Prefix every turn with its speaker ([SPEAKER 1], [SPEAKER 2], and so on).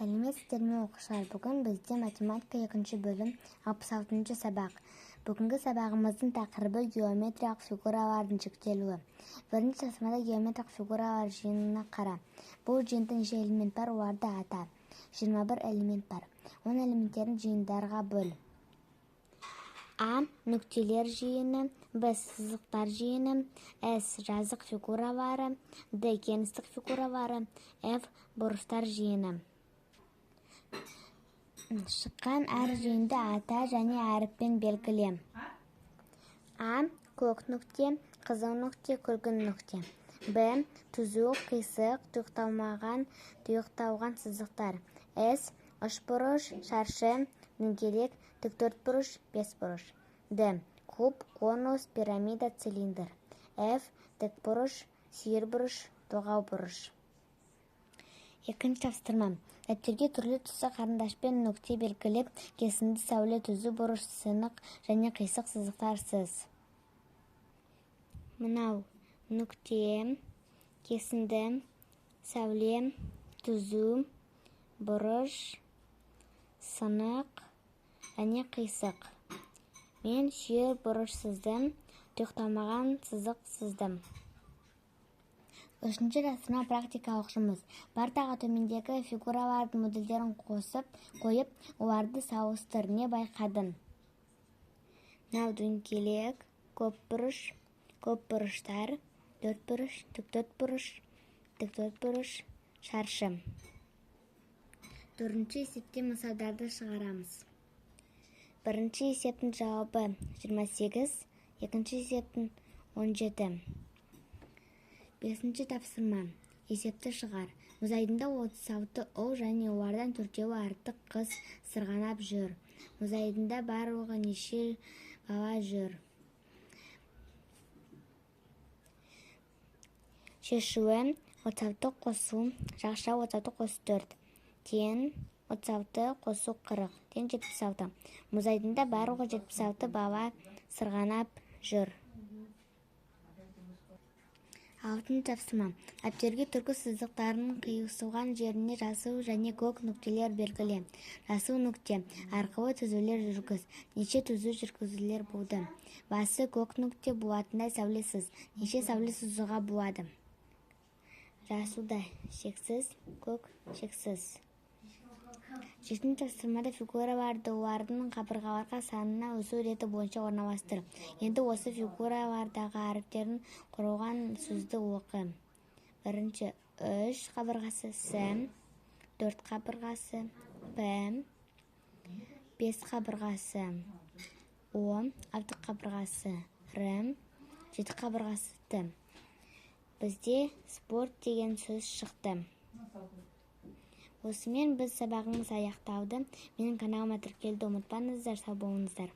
[SPEAKER 1] Сәлеметсіздер ме, оқушылар! Бүгін бізде математика 2-ші бөлім, 66-шы сабақ. Бүгінгі сабағымыздың тақырыбы геометриялық фигуралардың жіктелуі. Бірінші тапсырмада геометриялық фигуралар жиынына қара. Бұл жиында неше элемент бар, оларды ата. 21 элемент бар. Оның элементтерін жиындарға бөл. А. Нүктелер жиыны, Б. Сызықтар жиыны, С. Жазық фигуралары, Д. Кеңістік фигуралары, Ф. Бұрыштар жиыны. Шыққан әр жиынды ата және әріппен белгіле. А. Көк нүкте, қызыл нүкте, күлгін нүкте. Б. Түзу, қисық, тұйықталмаған, тұйықталған сызықтар. С. Үшбұрыш, шаршы, дөңгелек, тіктөртбұрыш, бесбұрыш. Д. Куб, конус, пирамида, цилиндр. Ф. Тікбұрыш, сүйірбұрыш, доғал бұрыш. Екінші тапсырма. Дәптерге түрлі түсті қарындашпен нүкте белгілеп, кесінді, сәуле, түзу бұрыш, сынық және қисық сызықтар сыз. Мынау нүкте, кесінді, сәуле, түзу, бұрыш, сынық және қисық. Мен сүйір бұрыш сыздым, тұйықталмаған сызық сыздым. Үшінші тапсырма практикалық жұмыс. Партаға төмендегі фигуралардың модульдерін қосып қойып, оларды салыстыр. Не байқадың? Мынау дөңгелек, көпбұрыш, көпбұрыштар, төртбұрыш, тіктөртбұрыш, тіктөртбұрыш, шаршы. Төртінші есепте мысалдарды шығарамыз. Бірінші есептің жауабы 28, екінші есептің 17. Бесінші тапсырма. Есепті шығар. Мұз айдында 36 ұл және олардан 4-еуі артық қыз сырғанап жүр. Мұз айдында барлығы неше бала жүр? Шешуі 36 қосу жақша 36 қосу 4 тең 36 қосу 40 тең 76. Мұз айдында барлығы 76 бала сырғанап жүр. Алтыншы тапсырма. Дәптерге түркі сызықтарының қиылысқан жеріне жасыл және көк нүктелер белгіле. Жасыл нүкте арқылы түзулер жүргіз. Неше түзу жүргізулер болды? Басы көк нүкте болатындай сәуле сыз. Неше сәуле сызуға болады? Жасылда шексіз, көк шексіз. Жетінші тапсырмада фигураларды олардың қабырғаларға санына өсу реті бойынша орналастыр. Енді осы фигуралардағы әріптердің құрылған сөзді оқы. Бірінші 3 қабырғасы С, 4 қабырғасы П, 5 қабырғасы О, 6 қабырғасы Р, 7 қабырғасы Т. Бізде спорт деген сөз шықты. Осымен біз сабағымыз аяқталды. Менің каналыма тіркелуді ұмытпаңыздар. Сау болыңыздар.